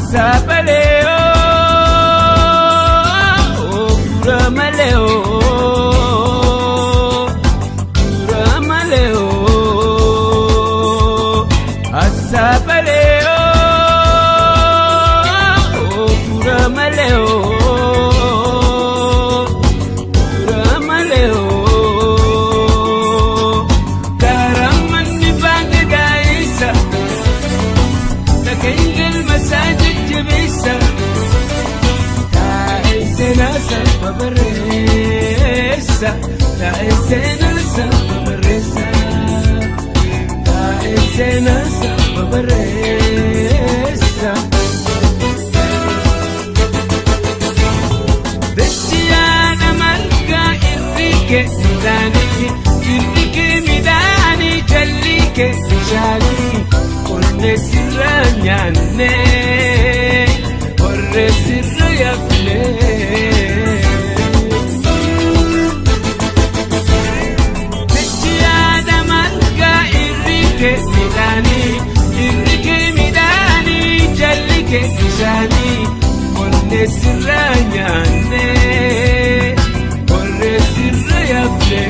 Asaabalee ooo, gura malee ooo, gura malee ooo. Asaabalee ooo, gura malee ooo, gura malee ooo. Karamanni baange gaa'isa. Takengel masajid jabisa Taa'esena sabba barreessa Taa'esena sabba barreessa Taa'esena sabba barreessa Dachiyaana margaa irrike midhaanii irrike midhaanii jallike bishaanii qonnee sirra nyaanne horree sirra yafne. Dachiyaana margaa irrike midhaanii irrike midhaanii jallike bishaanii qonnee sirra nyaanne horree sirra yafne.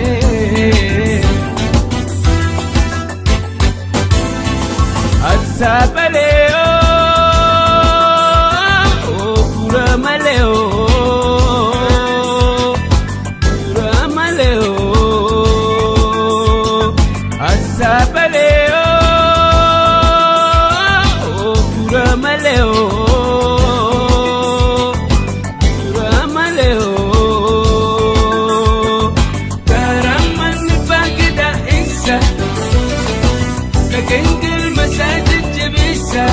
Asaabalee ooo, gura malee ooo, gura malee ooo. Asaabalee ooo, gura malee ooo, gura malee ooo. Karamanni baangida isa. Takengel masajid jabisa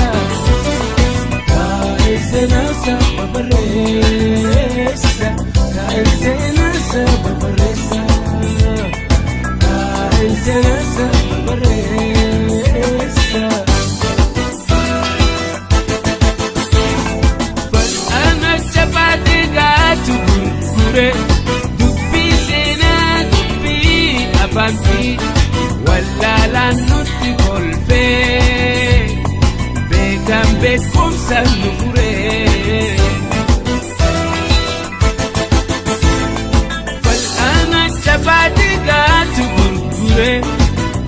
Taa'esena sabba barreessa Taa'esena sabba barreessa Taa'esena sabba barreessa Fal'aana chapaatee gaatu gurgure dubbii seenaa dubbii afaan fi wallaalaan nutti kolfee beekan beekumsa nu furee. Fal'aana chapaatee gaatu gurgure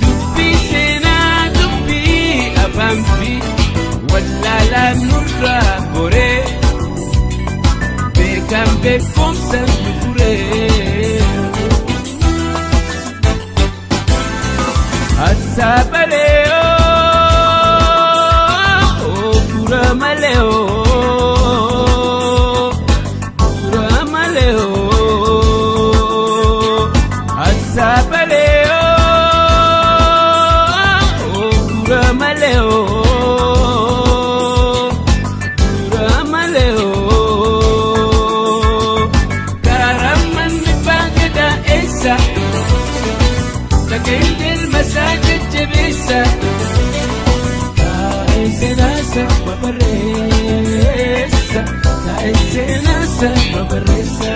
dubbii seenaa dubbii afaan fi wallaalaan nurraa goree. Beekan beekumsa nu furee. Asaabalee ooo, gura malee ooo, gura malee ooo. Asaabalee ooo, gura malee ooo, gura malee ooo. Karamanni baangeda eessa? Takengel masajid jabisa Taa'esena sabba barreessa Taa'esena sabba barreessa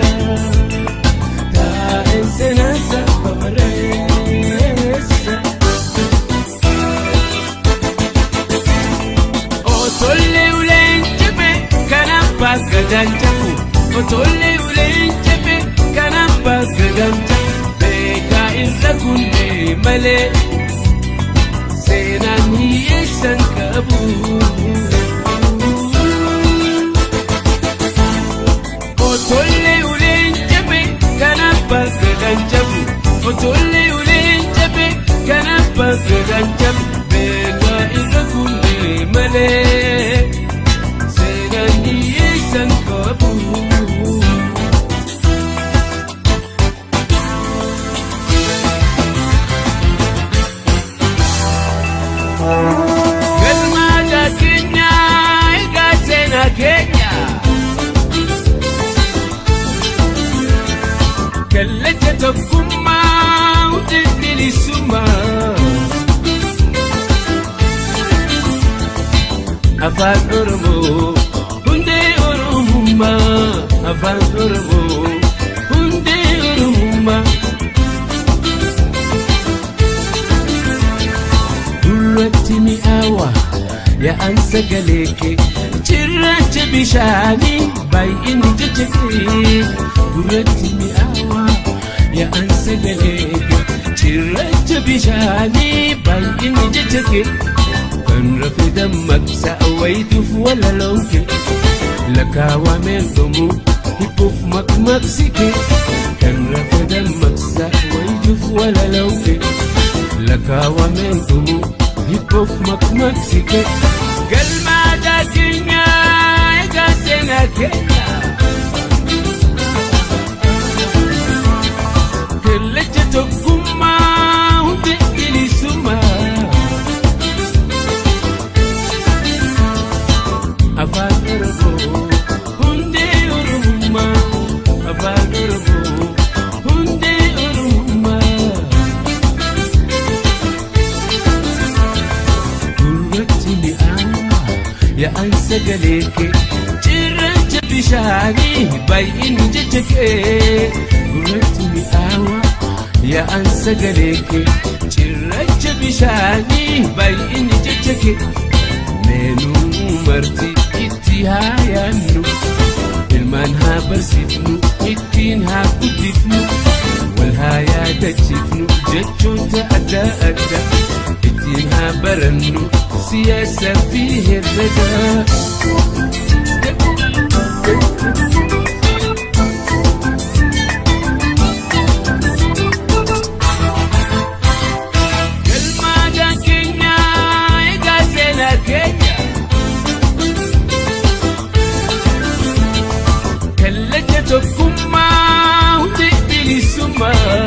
Taa'esena sabba barreessa Otollee uleen jabe kan abbaa gadaan jabu Otollee uleen jabe kan abbaa gadaan jabu Beekaa irra kunnee malee seenaan hiyyeessan qabu. Otollee uleen jabe kan abbaa gadaan jabu Otollee uleen jabe kan abbaa gadaan jabu Beekaa irra kunnee malee seenaan hiyyeessan qabu. Galmaata keenya egaa seenaa keenya. Kallacha tokkummaa hundee bilisummaa. Afaan Oromoo hundee Oromummaa. Afaan Oromoo hundee Oromummaa. Gurratti mi'aawa yaa'an sagalee kee. Cirracha bishaanii baay'inni jecha kee gurratti mi'aawaa yaa'an sagalee kee. Cirracha bishaanii baay'inni jecha kee kan rafe dammaqsa wayituuf walaloon kee. Lakkaawameen dhumu hibbuuf maqmaqsi kee kan rafe dammaqsa wayituuf walaloon kee. Lakkaawameen dhumu hibbuuf maqmaqsi kee. Galma aadaa keenyaa egaa seenaa keenya. Kallacha tokkummaa hundee bilisummaa. Afaan Oromoo hundee Oromummaa. Afaan Oromoo hundee Oromummaa. Gurratti mi'aawaa yaa'an sagalee kee cirracha bishaanii baay'inni jecha kee. Gurratti mi'aawaa yaa'an sagalee kee cirracha bishaanii baay'inni jecha kee. Meenuu marti itti haa yaannu, ilmaan haa barsiifnu, ittiin haa guddifnu, wal haa yaadachiifnu, jechoota adda addaa ittiin haa barannu, siyaasa fi herrega. Galma aadaa keenyaa egaa seenaa keenya. Kallacha tokkummaa hundee bilisummaa.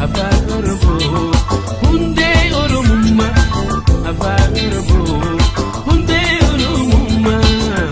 Afaan Oromoo hundee Oromummaa. Afaan Oromoo hundee Oromummaa.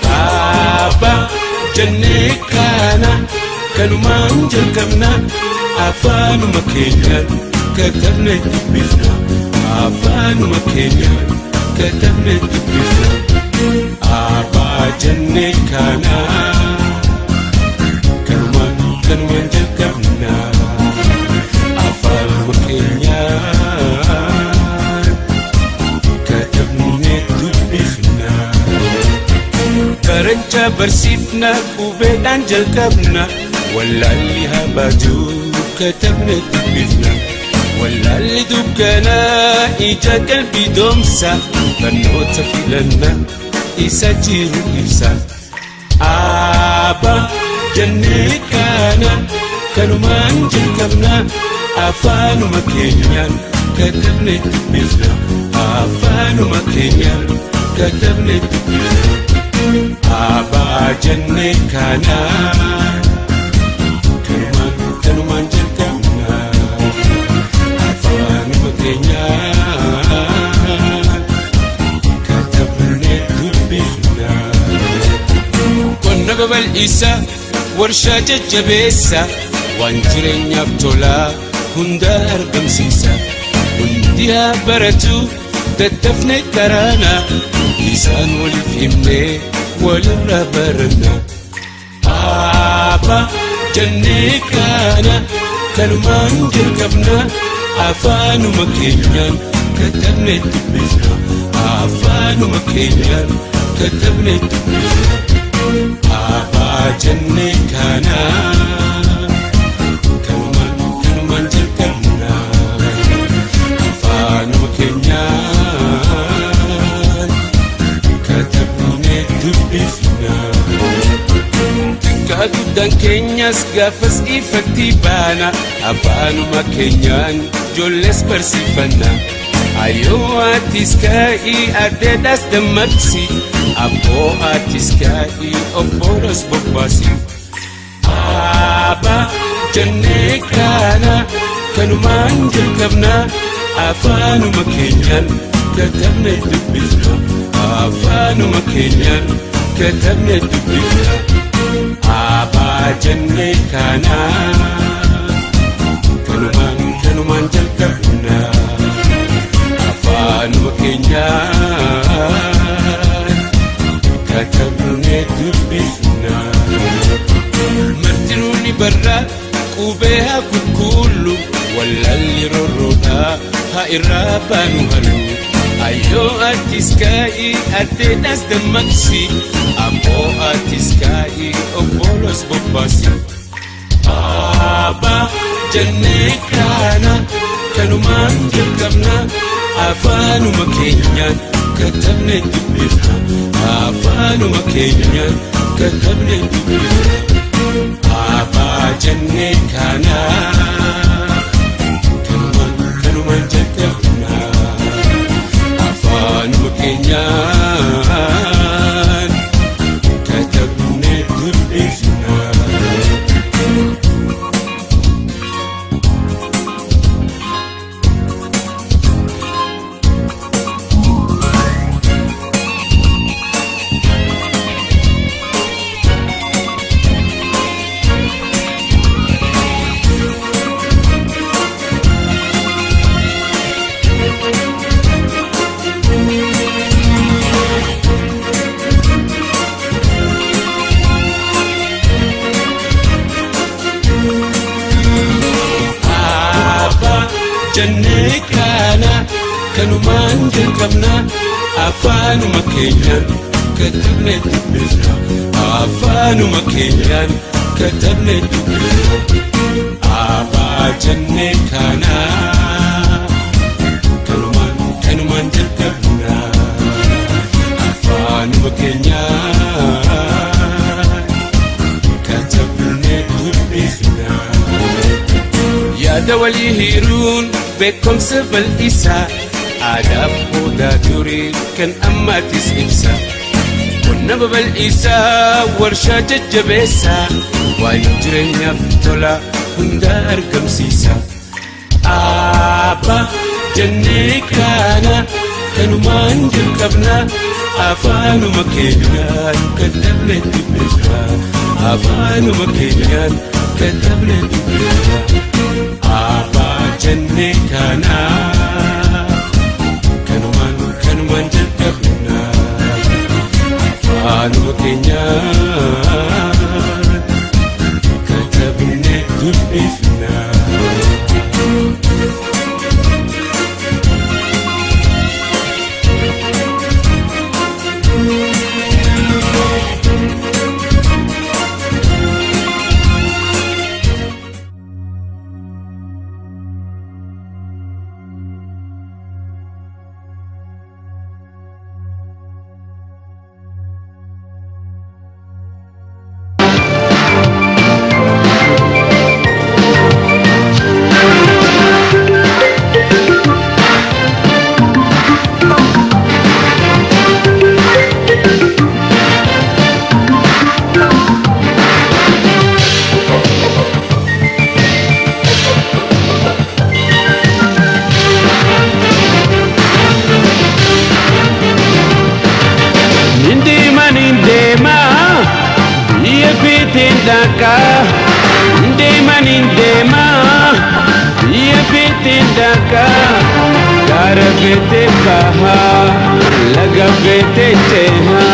Abbaa jennee kana kanumaan jalqabna, afaanuma keenyaan katabne dubbifna, afaanuma keenyaan katabne dubbifna. Abbaa jennee kana kanumaan jalqabna, afaanuma keenyaan katabne dubbifna. Baracha barsiifna, qubeedhaan jalqabna, wallaalli haa baatu, katabne dubbifna. Wallaalli dukkanaa ija qalbii doomsa, barnoota filanna isa jiru ibsa. Abbaa jennee kana kanumaan jalqabna, afaanuma keenyaan katabne dubbifna, afaanuma keenyaan katabne dubbifna. Abbaa jennee kana kanumaan jalqabna, afaanuma keenyaan katabne dubbifna. Qonna babal'isa, warshaa jajjabeessa, waan jireenyaaf tolaa hunda argamsiisa. Hundi haa baratu, daddafne karaana, isaan waliif himnee walirraa baranna. Abbaa jennee kana kanumaan jalqabna, afaanuma keenyaan katabne dubbifna, afaanuma keenyaan katabne dubbifna. Abbaa jennee kana kanumaan jalqabna. Guddaan keenyas gaafas ifatti baana, afaanuma keenyaan ijoollees barsiifanna. Ayyoo atis ka'ii, adeedhaas dammaqsi, abboo atis ka'ii, obbolos bobbaasi. Abbaa jennee kaana, kanumaan jalqabna, afaanuma keenyaan katabne dubbifna, afaanuma keenyaan katabne dubbifna. Abbaa jennee kaana, kanumaan kanumaan jalqabna, afaanuma keenyaan katabne dubbifna. Martinuu ni barraa, qubee haa qulqullu, wallaalli rorroodhaa haa irraa baanu hallu. Ayyoo atis ka'ii, adeedhaas dammaqsi, abboo atis ka'ii, obbolos bobbaasi. Abbaa jennee kaana, kanumaan jalqabna, afaanuma keenyaan katabne dubbifna, afaanuma keenyaan katabne dubbifna. Abbaa jennee kaana, kanumaan kanumaan jalqabna, afaanuma keenyaan katabne dubbifna. Abbaa jennee kaana, kanumaan jalqabna, afaanuma keenyaan katabne dubbifna, afaanuma keenyaan katabne dubbifna. Abbaa jennee kaana, kanumaan kanumaan jalqabna, afaanuma keenyaan katabne dubbifna. Yaada walii hiruun beekumsa bal'isaa, aadaaf odaa durii kan ammaatis ibsa. Qonna babal'isaa, warshaa jajjabeessaa, waan jireenyaaf tola hunda argamsiisa. Abbaa jennee kaana, kanumaan jalqabna, afaanuma keenyaan katabne dubbifna, afaanuma keenyaan katabne dubbifna. Abbaa jennee kaana, kanumaan kanumaan jalqabna, afaanuma keenyaan katabne dubbifna. Nindeema, nindeema, biyya feeteen dhaqa. Nindeema, nindeema, biyya feeteen dhaqa. Gaara feetee baha, laga feetee ceha.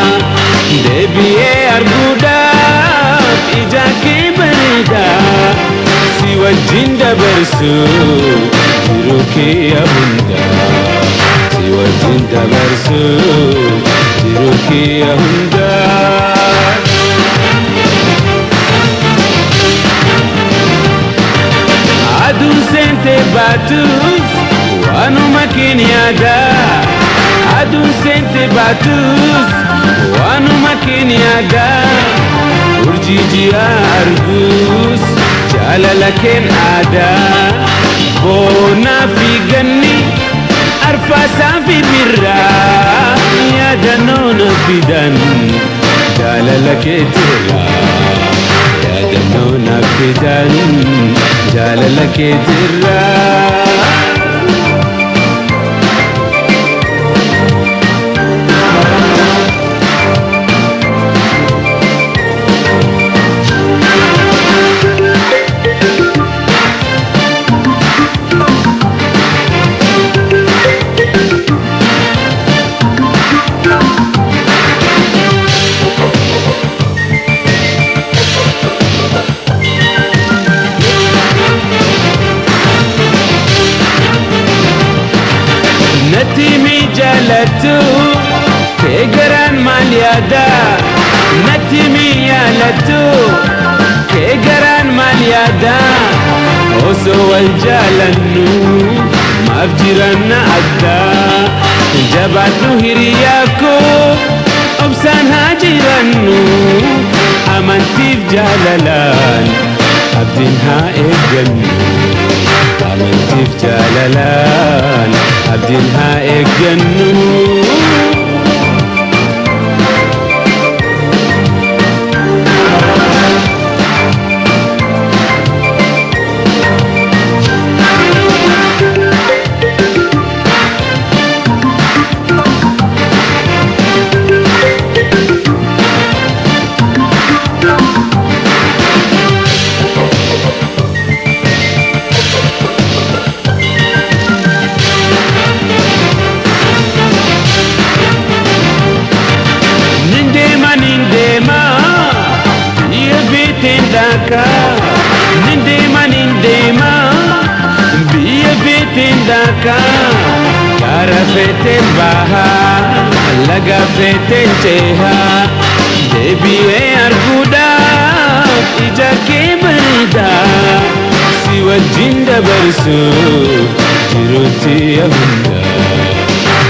Deebi'ee arguudhaaf ija kee bareeda. Si wajjin dabarsu jiruu kee hundaa. Si wajjin dabarsu jiruu kee hundaa. Aduun seentee baatus waanuma keen yaada. Aduun seentee baatus waanuma keen yaada. Urjii Urjii arguus jaalala keen aadaa boonaa fi ganni arfaasaa fi birraa yaadannoo na fidan jaalala keetirraa yaadannoo na fidan jaalala keetirraa. Natti mi jaalattu kee garaan maal yaada, natti mi yaalattu kee garaan maal yaada, osoo wal jaalannu maaf jiranna adda. Jabaadhu hiriyaa koo, obsaan haa jirannu, amantiif jaalalaan abdiin haa eeggannu, amantiif jaalalaan abdiin haa eeggannu. Nindeema nindeema biyya beeteen daakaa, nindeema nindeema biyya beeteen daakaa, gaara feeteen bahaa, laga feeteen ceehaa, deebi'ee arguudhaaf ija kee bareedaa si wajjin dabarsuu jiruutti hundaa,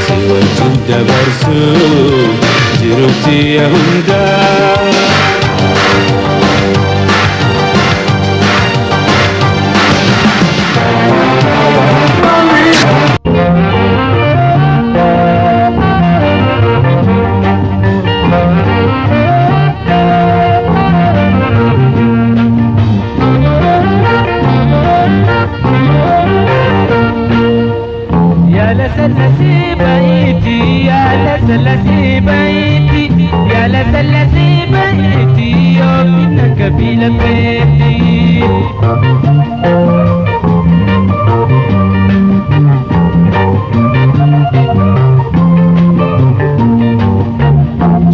si wajjin dabarsuu jiruutti hundaa. يا لسلسي بيتي، يا لسلسي بيتي، يا لسلسي بيتي، يومنا قبيلة بيتي.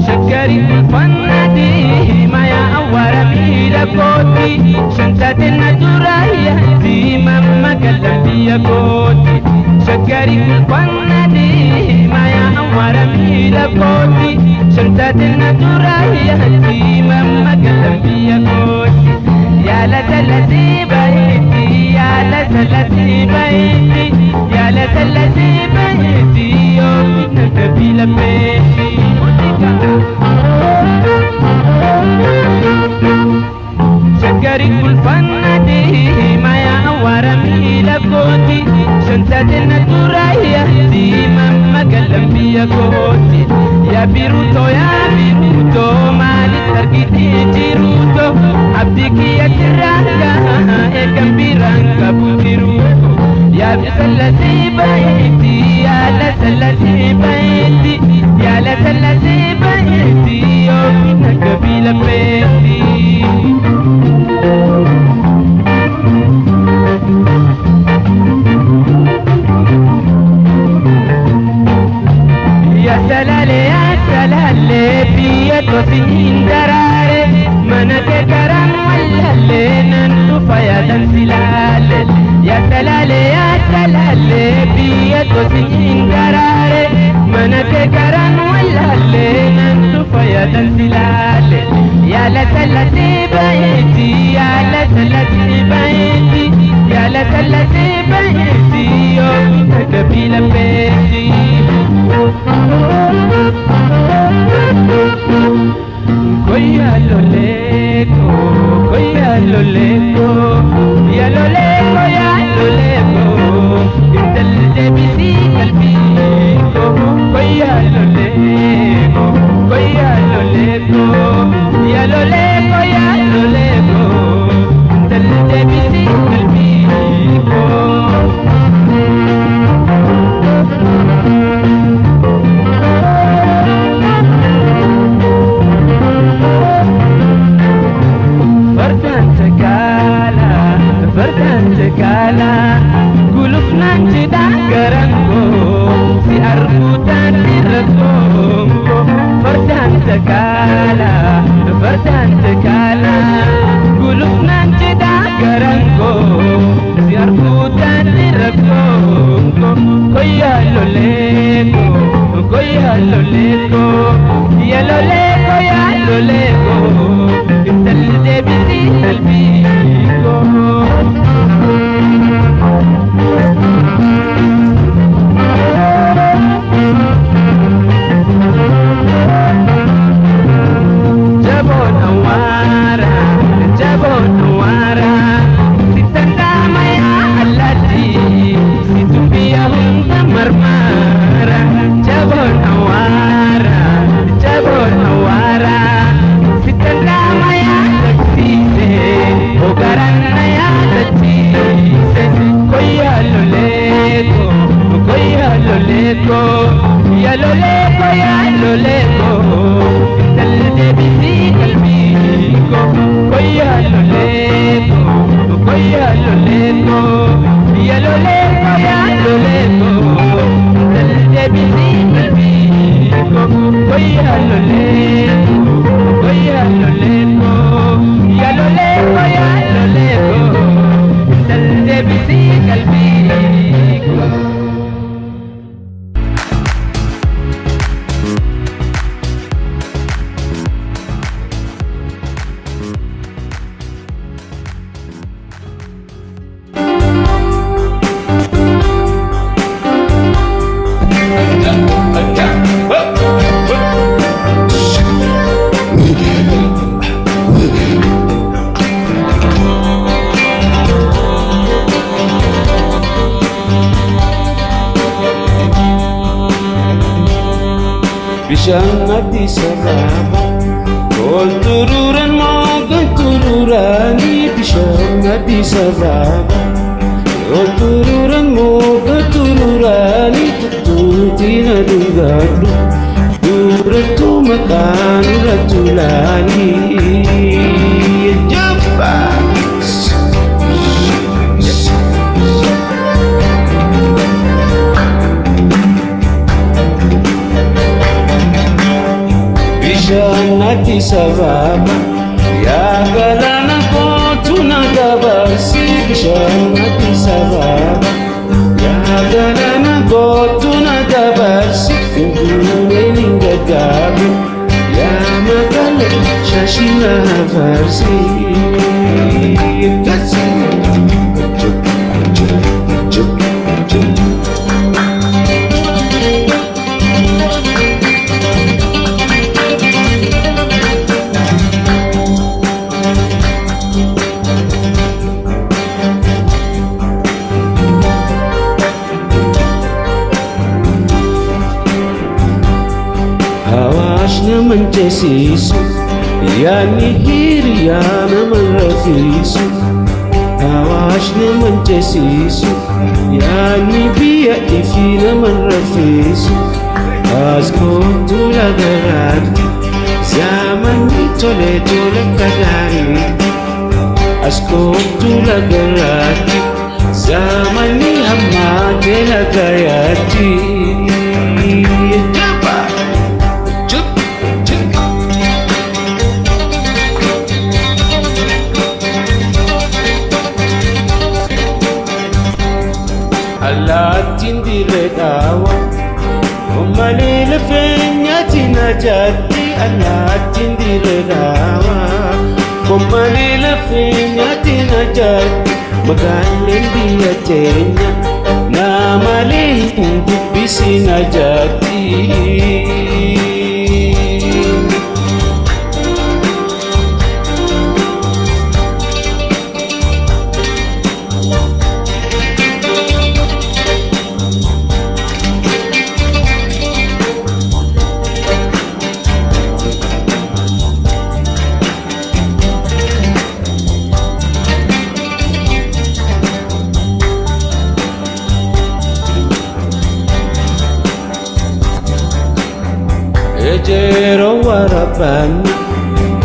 شكري الفنادي ما يا أورا ميلا كوتي شنتات النجورة يهدي ماما قلبي يا كوتي. شكري الفنادي ما يا أورا ميلا كوتي شنتات النجورة يهدي ماما قلبي يا كوتي. يا لسلسي بيتي، يا لسلسي بيتي، يا لسلسي بيتي، يومنا قبيلة بيتي. شكري كل فنادي ما يا أورا ميلا كوتي شنتات النجورة يهدي ماما قلبي يا كوتي. يا بيروتو يا بيروتو مالي تركتي جيروتو عبدك يا سرانكا إكم بيرانكا بوتيروتو. يا بسلسي بيتي، يا لسلسي بيتي، يا لسلسي بيتي، يومنا قبيلة بيتي. يا سلالي يا سلالي بيتو سنين دراري منك كرم ولا ننطف يا دنسلالي. يا سلالي يا سلالي بيتو سنين دراري منك كرم ولا ننطف يا دنسلالي. يا لسلسي بيتي، يا لسلسي بيتي، يا لسلسي بيتي، يومنا قبيلة بيتي. Koya lole. Loleko, ya loleko, ya loleko, intalde bisi qalbiiko, koya loleko, koya loleko, ya loleko, ya loleko, intalde bisi qalbiiko. Fardaan takala, fardaan takala, gulufnaan jedhaa garan koo, si arguutaan irra koonko. Fardaan takala, fardaan takala, gulufnaan jedhaa garan koo, si arguutaan irra koonko. Koyyaa loleeko, koyyaa loleeko, ya loleeko, ya loleeko, intalli deebisii qalbiiko. Jaboon awwaara, jaboon awwaara, sittan dhaamaya allaatti, situ biyya hunda marmaara. Jaboon awwaara, jaboon awwaara, sittan dhaamaya dachisiise, hogaraan na yaadachiise. Koyyaa loleeko, koyyaa loleeko, ya loleeko, ya loleeko, intalli deebisii qalbiiko. Koyyaa loleeko, koyyaa loleeko, ya loleeko, ya loleeko, intalli deebisii qalbiiko. Koyyaa loleeko, koyyaa loleeko, ya loleeko, ya loleeko, intalli deebisii qalbiiko. Bishaan Addis Ababa ol turuuran moogan turuuranii, bishaan Addis Ababa ol turuuran moogan turuuranii, tuttuutiin adungaadhu durattuu maqaan irra tulaanii. Jabba! Bishaan Addis Ababa, yaa galaana kootu na dabarsi. Bishaan Addis Ababa, yaa galaana kootu na dabarsi. Finfinneen hin gaggaabu, yaa magaala shaashii na hafarsi. Jup, jup, jup, jup. Hawaash naman ceesisu, yaadni hiriyaa naman rafiisu. Hawaash naman ceesisu, yaadni biyya ifii naman rafiisu. As kootu lagaraatti, zamanni tole tole akka gaariitti. As kootu lagaraatti, zamanni hammaatee lagayaatti. Jabba! Jup, jup. Allaattiin dirree dhaawa, malee lafee nyaati na jaatti. Allaattiin dirree dhaawa, malee lafee nyaati na jaatti. Magaaleen biyya teenya na malee hin dubbisi na jaatti. barbaanna.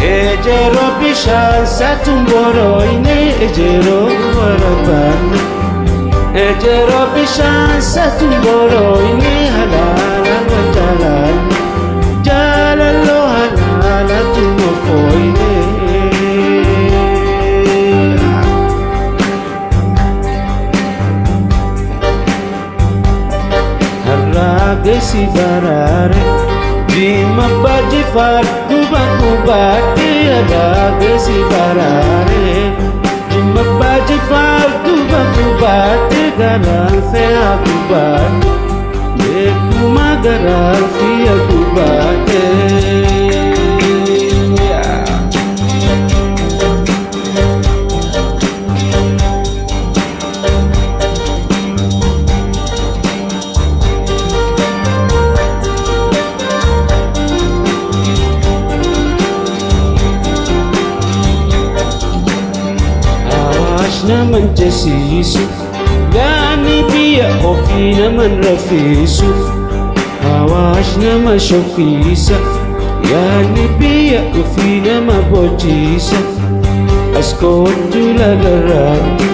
Ejero bishaan satumboroine ejero barbaanna. Ejero bishaan satumboroine halaala jaalallo jaalallo halaala tumofoine. Harraagesi baraare Jimma bajifaar duba gubaate harraagesi baraare Jimma bajifaar duba gubaate garaan fe'a gubaate Beekuma garaan fe'a gubaate. Awaash naman jesiisu yaani biyya ofii naman rafiisu. Awaash nama shoffiisa yaani biyya ofii nama bochiisa. As kootu lagarraatti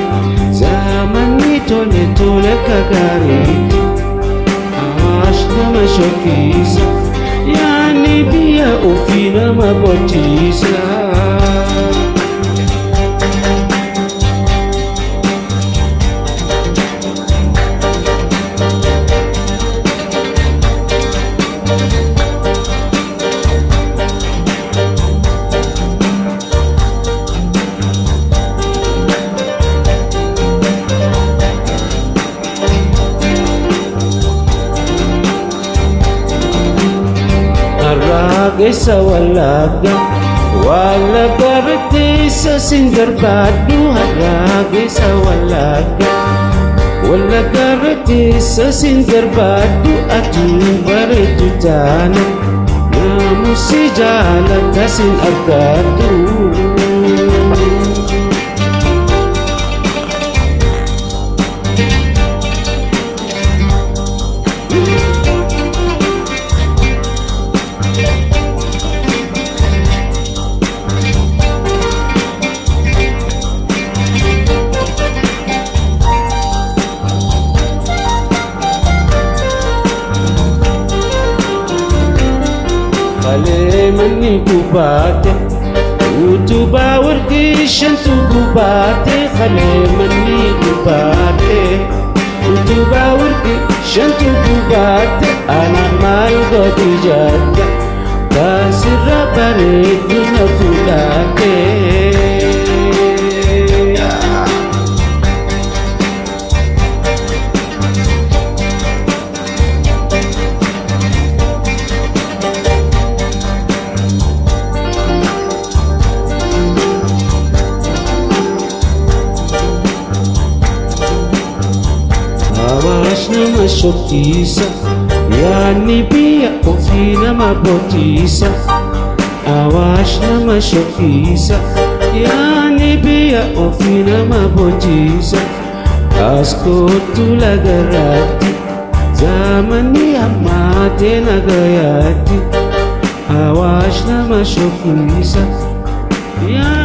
zamanni tole tole akka gaariitti. Awaash nama shoffiisa yaani biyya ofii nama bochiisa. Harraagessa wallagga wallagga irratti sin barbaaddu harraagessa wallagga wallagga irratti sin barbaaddu atuu bareedu taana naamusi jaalata sin argadhu. Kalee manni gubaate utubaa warqii shantu gubaate kalee manni gubaate utubaa warqii shantu gubaate ana maal godhi jetta taasirra bareedu na fuudhaate. Awaash nama shoffiisa yaadni biyya ofii nama bochiisa. Awaash nama shoffiisa yaadni biyya ofii nama bochiisa. As kootu lagarraatti zamanni hammaatee nagayaatti. Awaash nama shoffiisa yaadni